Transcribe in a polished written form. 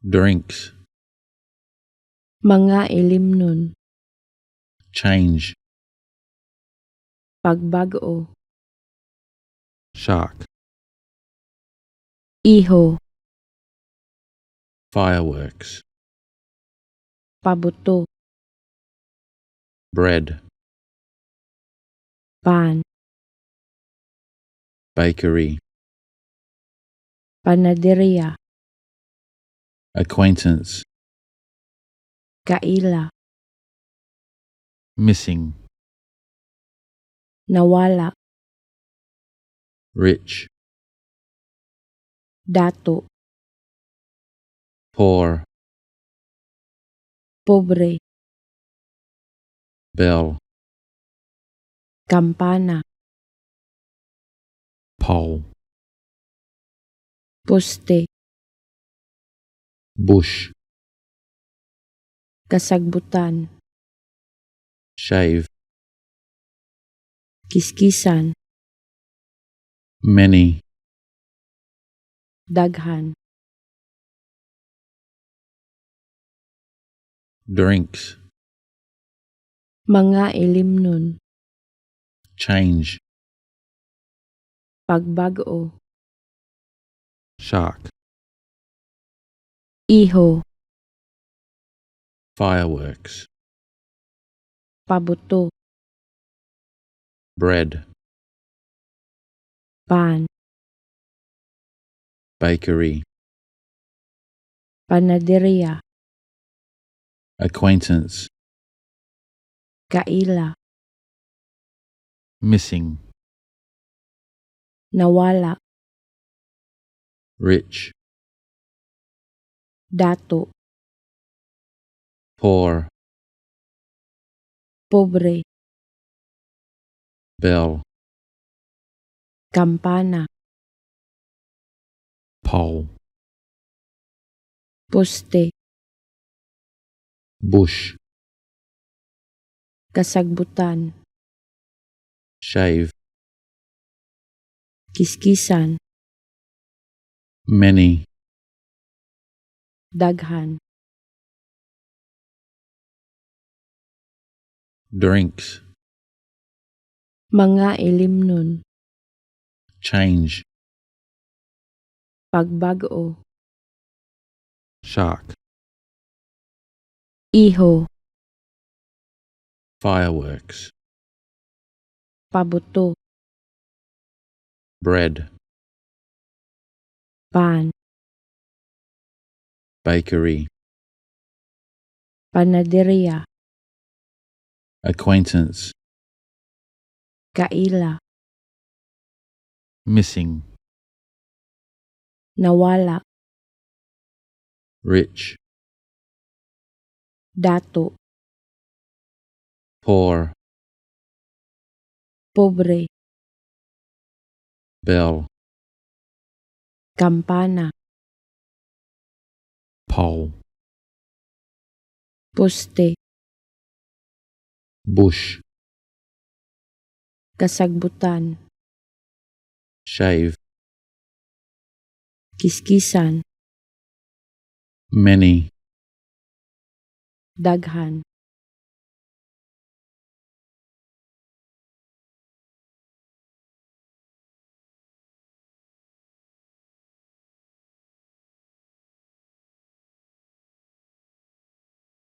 Drinks. Mga ilimnon. Change. Pagbag-o. Shark. Iho. Fireworks. Pabuto. Bread. Pan. Bakery. Panaderya. Acquaintance. Kaila. Missing. Nawala. Rich. Dato. Poor. Pobre. Bell. Kampana. Pole. Poste. Bush. Kasagbutan. Shave. Kiskisan. Many. Daghan. Drinks. Mga ilimnon. Change. Pagbag-o. Shark. Iho. Fireworks. Pabuto. Bread. Pan. Bakery. Panaderya. Acquaintance. Kaila. Missing. Nawala. Rich. Dato. Poor. Pobre. Bell. Kampana. Pole. Poste. Bush. Kasagbutan. Shave. Kiskisan. Many. Daghan. Drinks. Mga ilimnon. Change. Pagbag-o. Shark. Iho. Fireworks. Pabuto. Bread. Pan. Bakery. Panaderya. Acquaintance. Kaila. Missing. Nawala. Rich. Dato. Poor. Pobre. Bell. Kampana. Pole. Poste. Bush. Kasagbutan. Shave. Kiskisan. Many. Daghan.